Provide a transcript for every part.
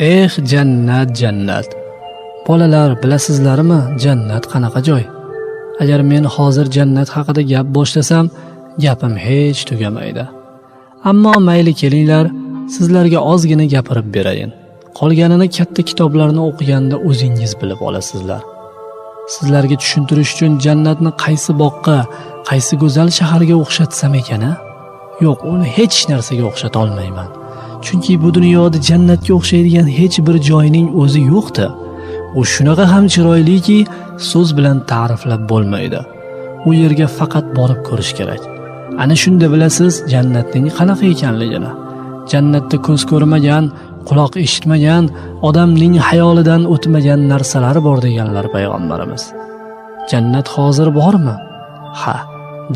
Eh, jannat, jannat. Bolalar, bilasizlarmi, jannat qanaqa joy? Agar men hozir jannat haqida gap boshlasam, gapim hech tugamaydi. Ammo mayli, kelinglar, sizlarga ozgina gapirib berayin. Qolganini katta kitoblarni o'qiganda o'zingiz bilib olasizlar. Sizlarga tushuntirish uchun jannatni qaysi boqqa, qaysi go'zal shaharga o'xshatsam ekan-a? Yo'q, uni hech narsaga o'xshata olmayman. Chunki bu dunyoda jannatga o'xshaydigan hech bir joyning o'zi yo'qdi. U shunaqa ham chiroyliki, so'z bilan ta'riflab bo'lmaydi. U yerga faqat borib ko'rish kerak. Ana shunda bilasiz jannatning qanaqa ekanligini. Jannatda ko'z ko'rmagan, quloq eshitmagan, odamning xayolidan o'tmagan narsalar bor deganlar payg'ambarimiz. Jannat hozir bormi? Ha,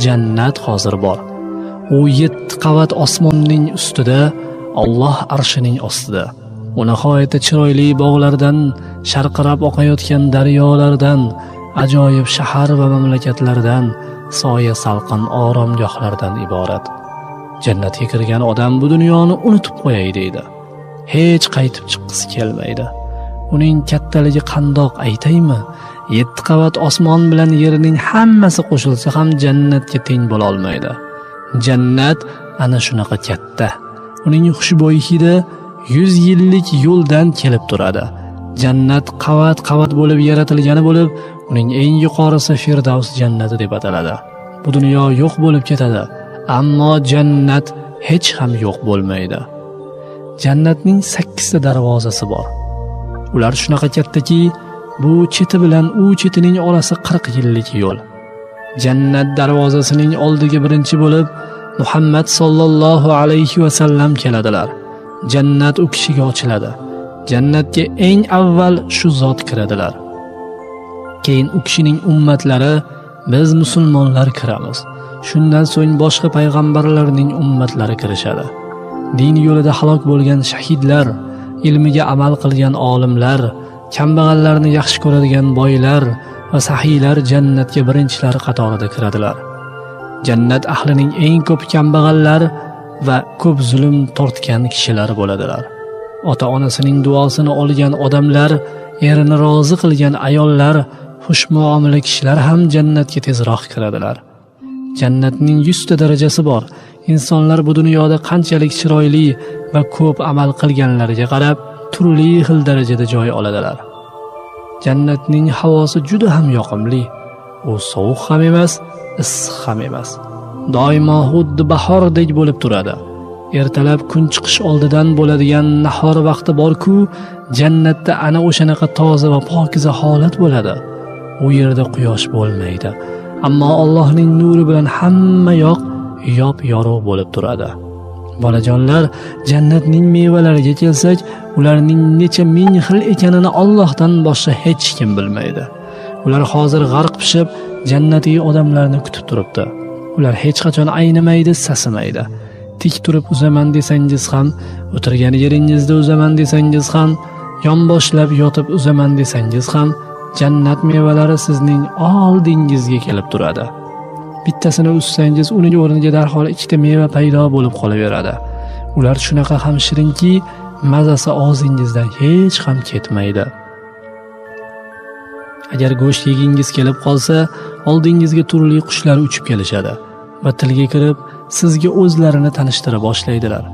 jannat hozir bor. U 7 qavat osmonning ustida, Alloh arshining ostida. U nihoyatda chiroyli bog'lardan, sharqirab oqayotgan daryolardan, ajoyib shahar va mamlakatlardan, soya salqin oromgohlardan iborat. Jannatga kirgan odam bu dunyoni unutib qo'yay deydi. Hech qaytib chiqqisi kelmaydi. Uning kattaligi qandoq aytaymi? 7 qavat osmon bilan yerning hammasi qo'shilsa ham jannatga teng bo'la olmaydi. Jannat ana shunaqa katta. Uning xushbo'y hidi 100 yillik yo'ldan kelib turadi. Jannat qavat-qavat bo'lib yaratilgani bo'lib, uning eng yuqorisi Firdavs jannati deb ataladi. Bu dunyo yo'q bo'lib ketadi, ammo jannat hech ham yo'q bo'lmaydi. Jannatning 8 ta darvozasi bor. Ular shunaqa kattaki, bu cheti bilan u chetining orasi 40 yillik yo'l. Jannat darvozasining oldiga birinchi bo'lib Muhammad sallallohu alayhi va sallam keladilar. Jannat u kishiga ochiladi. Jannatga eng avval shu zot kiradilar. Keyin u kishining ummatlari, biz musulmonlar kiramiz. Shundan so'ng boshqa payg'ambarlarning ummatlari kirishadi. Din yo'lida halok bo'lgan shahidlar, ilmiga amal qilgan olimlar, kambag'allarni yaxshi ko'radigan boylar va sahiylar jannatga birinchilar qatorida kiradilar. Jannat ahlining eng ko'p kambag'allar va ko'p zulm tortgan kishilar bo'ladilar. Ota-onasining duosini olgan odamlar, erini rozi qilgan ayollar, xushmuomala kishilar ham jannatga tezroq kiradilar. Jannatning 100 ta darajasi bor. Insonlar bu dunyoda qanchalik chiroyli va ko'p amal qilganlariga qarab turli xil darajada joy oladilar. Jannatning havosi juda ham yoqimli. U sovuq ham emas, issiq ham emas. Doimo xuddi bahordek bo'lib turadi. Ertalab kun chiqish oldidan bo'ladigan nahor vaqti bor-ku, jannatda ana o'shanaqa toza va pokiza holat bo'ladi. U yerda quyosh bo'lmaydi. Ammo Allohning nuri bilan hamma yoq yop-yorug' bo'lib turadi. Bolajonlar, jannatning mevalariga kelsak, ularning necha ming xil ekanini Allohdan boshqa hech kim bilmaydi. Ular hozir g'arq pishib, jannatiy odamlarni kutib turibdi. Ular hech qachon aynimaydi, sasimaydi. Tik turib uzaman desangiz ham, o'tirgan yeringizda uzaman desangiz ham, yonboshlab yotib uzaman desangiz ham, jannat mevalari sizning oldingizga kelib turadi. Bittasini uzsangiz, uning o'rniga darhol 2 ta meva paydo bo'lib qolaveradi. Ular shunaqa ham shirinki, mazasi og'zingizdan hech ham ketmaydi. Agar go'sht yegingiz kelib qolsa, oldingizga turli qushlar uchib kelishadi va tilga kirib, sizga o'zlarini tanishtira boshlaydilar.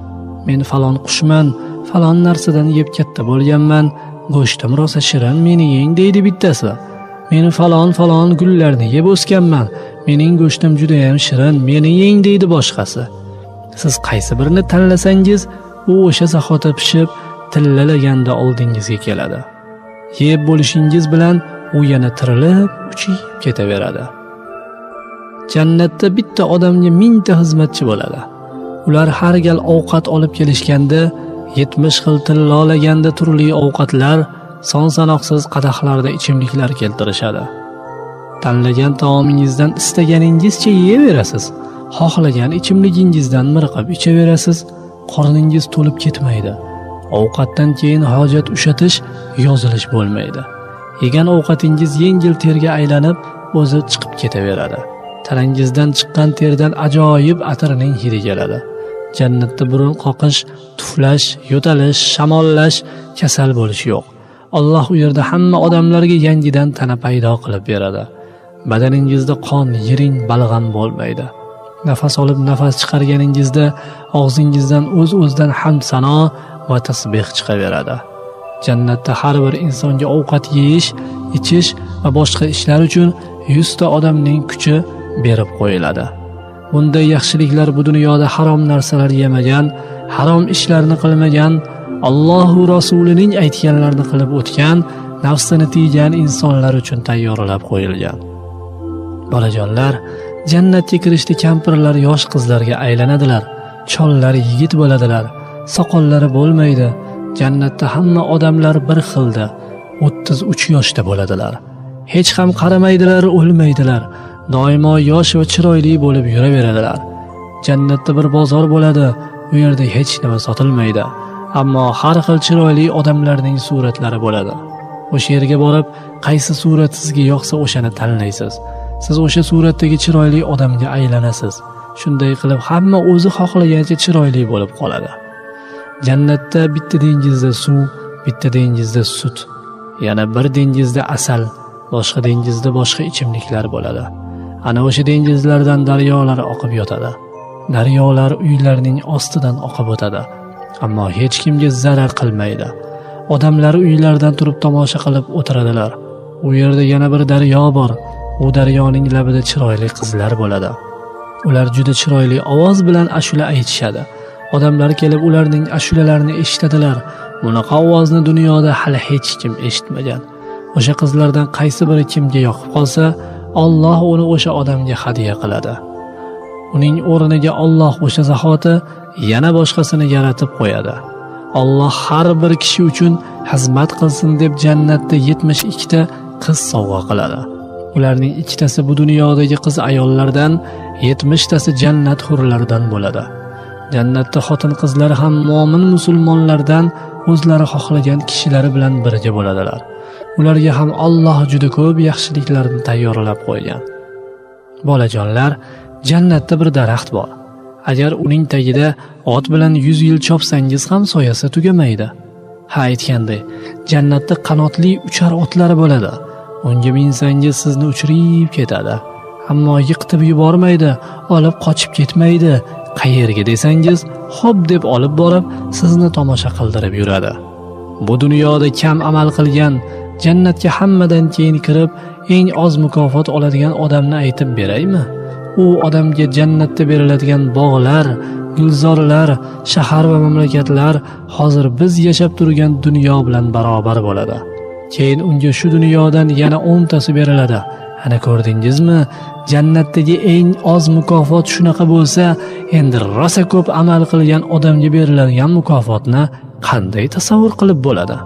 Men falon qushman, falon narsadan yeb katta bo'lganman, go'shtim rosa shirin, meni yeng deydi bittasi. Men falon falon gullarni yeb o'sganman, mening go'shtim juda ham shirin, meni yeng deydi boshqasi. Siz qaysi birini tanlasangiz, u o'sha zahoti pishib, tillalaganda oldingizga keladi. Yeb bo'lishingiz bilan u yana tirilib, uchib ketaveradi. Jannatda bitta odamga 1000 ta xizmatchi bo'ladi. Ular har gal ovqat olib kelishganda 70 xil tillolaganda turli ovqatlar, son-sanoqsiz qadahlarda ichimliklar keltirishadi. Tanlagan taomingizdan istaganingizcha yeyaverasiz. Xohlagan ichimligingizdan miriqib ichaverasiz, qorningiz to'lib ketmaydi. Ovqatdan keyin hojat ushatish, yozilish bo'lmaydi. Yegan ovqatingiz yengil terga aylanib, o'zi chiqib ketaveradi. Tanangizdan chiqqan terdan ajoyib atirning hidi keladi. Jannatda burun qoqish, tuflash, yo'talish, shamollash, kasal bo'lish yo'q. Alloh u yerda hamma odamlarga yangidan tana paydo qilib beradi. Badaningizda qon, yiring, balg'am bo'lmaydi. Nafas olib nafas chiqarganingizda og'zingizdan o'z-o'zidan hamd sano va tasbih chiqaveradi. Jannatda har bir insonga ovqat yeyish, ichish va boshqa ishlar uchun 100 ta odamning kuchi berib qo'yiladi. Bunday yaxshiliklar bu dunyoda harom narsalar yemagan, harom ishlarni qilmagan, Alloh va Rasulining aytganlarini qilib o'tgan, nafsini tiygan insonlar uchun tayyorlab qo'yilgan. Bolajonlar, jannatga kirishda kampirlar yosh qizlarga aylanadilar, chollar yigit bo'ladilar, soqollari bo'lmaydi. Jannatda hamma odamlar bir xilda 33 yoshda bo'ladilar. Hech ham qaramaydilar, o'lmaydilar. Doimo yosh va chiroyli bo'lib yuraveradilar. Jannatda bir bozor bo'ladi, u yerda hech nima sotilmaydi. Ammo har xil chiroyli odamlarning suratlari bo'ladi. O'sha yerga borib, qaysi surat sizga yoqsa o'shani tanlaysiz. Siz o'sha suratdagi chiroyli odamga aylanasiz. Shunday qilib hamma o'zi xohlagancha chiroyli bo'lib qoladi. Jannatda bitta dengizda suv, bitta dengizda sut, yana bir dengizda asal, boshqa dengizda boshqa ichimliklar bo'ladi. Ana o'sha dengizlardan daryolar oqib yotadi. Daryolar uylarning ostidan oqib o'tadi, ammo hech kimga zarar qilmaydi. Odamlar uylardan turib tomosha qilib o'tiradilar. U yerda yana bir daryo bor. U daryoning labida chiroyli qizlar bo'ladi. Ular juda chiroyli ovoz bilan ashula aytishadi. Odamlar kelib ularning ashulalarini eshitadilar. Bunaqa ovozni dunyoda hali hech kim eshitmagan. O'sha qizlardan qaysi biri kimga yoqib qolsa, Alloh uni o'sha odamga hadya qiladi. Uning o'rniga Alloh o'sha zahoti yana boshqasini yaratib qo'yadi. Alloh har bir kishi uchun xizmat qilsin deb jannatda 72 ta qiz sovg'a qiladi. Ularning ikkitasi bu dunyodagi qiz ayollardan, 70 tasi jannat hurlaridan bo'ladi. Jannatda xotin qizlar ham mo'min musulmonlardan o'zlari xohlagan kishilari bilan birga bo'ladilar. Ularga ham Alloh juda ko'p yaxshiliklarni tayyorlab qo'ygan. Bolajonlar, jannatda bir daraxt bor. Agar uning tagida ot bilan 100 yil chopsangiz ham soyasi tugamaydi. Ha, aytganday, jannatda qanotli uchar otlar bo'ladi. Unga minsangiz sizni uchirib ketadi. Ammo yiqitib yubormaydi, olib qochib ketmaydi. Qayerga desangiz, xo'p deb olib borib, sizni tomosha qildirib yuradi. Bu dunyoda kam amal qilgan, jannatga hammadan keyin kirib, eng oz mukofot oladigan odamni aytib beraymi? U odamga jannatda beriladigan bog'lar, gulzorlar, shahar va mamlakatlar hozir biz yashab turgan dunyo bilan barobar bo'ladi. Keyin unga shu dunyodan yana 10 tasi beriladi. Ana ko'rdingizmi? Jannatdagi eng oz mukofot shunaqa bo'lsa, endi rosa ko'p amal qilgan odamga beriladigan mukofotni qanday tasavvur qilib bo'ladi?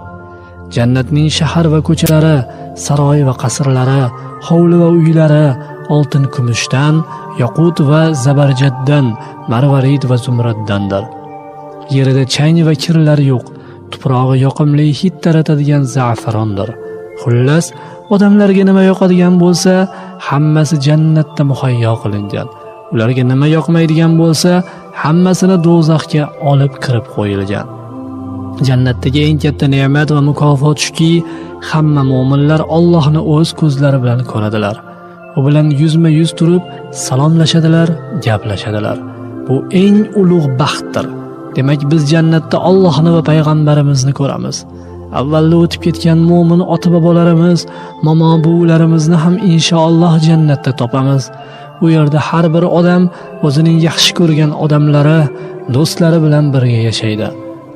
Jannatning shahar va ko'chalari, saroy va qasrlari, hovli va uylari oltin kumushdan, yoqut va zabarjaddan, marvarid va zumraddandir. Yerida chang va kirlar yo'q, tuprog'i yoqimli hid taratadigan za'farondir. Xullas, odamlarga nima yoqadigan bo'lsa, hammasi jannatda muhayyo qilingan. Ularga nima yoqmaydigan bo'lsa, hammasini do'zaxga olib kirib qo'yilgan. Jannatdagi eng katta ne'mat va mukofot shuki, hamma mo'minlar Allohni o'z ko'zlari bilan ko'radilar. U bilan yuzma-yuz turib salomlashadilar, gaplashadilar. Bu eng ulug' baxtdir. Demak, biz jannatda Allohni va payg'ambarimizni ko'ramiz. Avvalda o'tib ketgan mo'min ota-bobolarimiz, momo buvilarimizni ham inshaalloh jannatda topamiz. U yerda har bir odam o'zining yaxshi ko'rgan odamlari, do'stlari bilan birga yashaydi.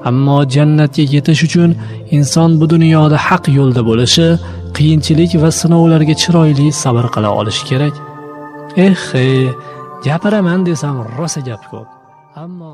Ammo jannatga yetish uchun inson bu dunyoda haq yo'lda bo'lishi, qiyinchilik va sinovlarga chiroyli sabr qila olishi kerak. Eh, gapiraman desam rosa gap ko'p. Ammo